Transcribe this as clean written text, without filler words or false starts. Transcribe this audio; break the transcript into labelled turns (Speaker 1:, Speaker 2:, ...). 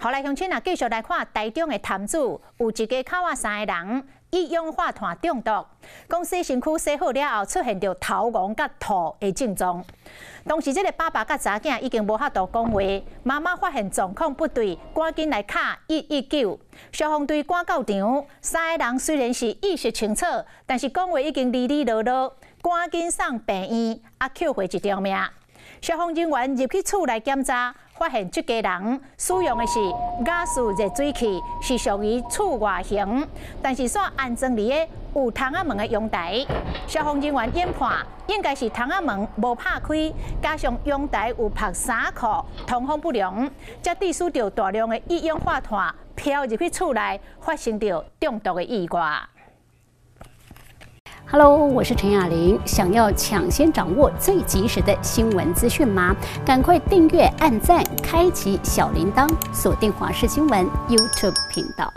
Speaker 1: 好來，鄉親啊，繼續來看台中的潭子，有一家口仔三个人一氧化碳中毒，講洗身軀洗好了後，出現著頭暈佮吐的症狀。當時這个爸爸佮查囝已經無法度講話，媽媽發現狀況不對，趕緊來敲119。消防隊趕到場，三个人雖然是意識清楚，但是講話已經離離落落，趕緊送病院，啊，救回一條命。消防人員入去厝內檢查，發現這家人使用的是瓦斯熱水器，是屬於厝外型，但是煞安裝佇个有窗仔門的陽台。消防人員研判，應該是窗仔門無拍開，加上陽台有曝衫褲，通風不良，才致使著大量的一氧化碳飄入去厝內，發生著中毒的意外。
Speaker 2: Hello，我是陳雅玲。想要搶先掌握最及時的新聞資訊嗎？趕快訂閱、按讚、開啟小鈴鐺，鎖定華視新聞 YouTube 頻道。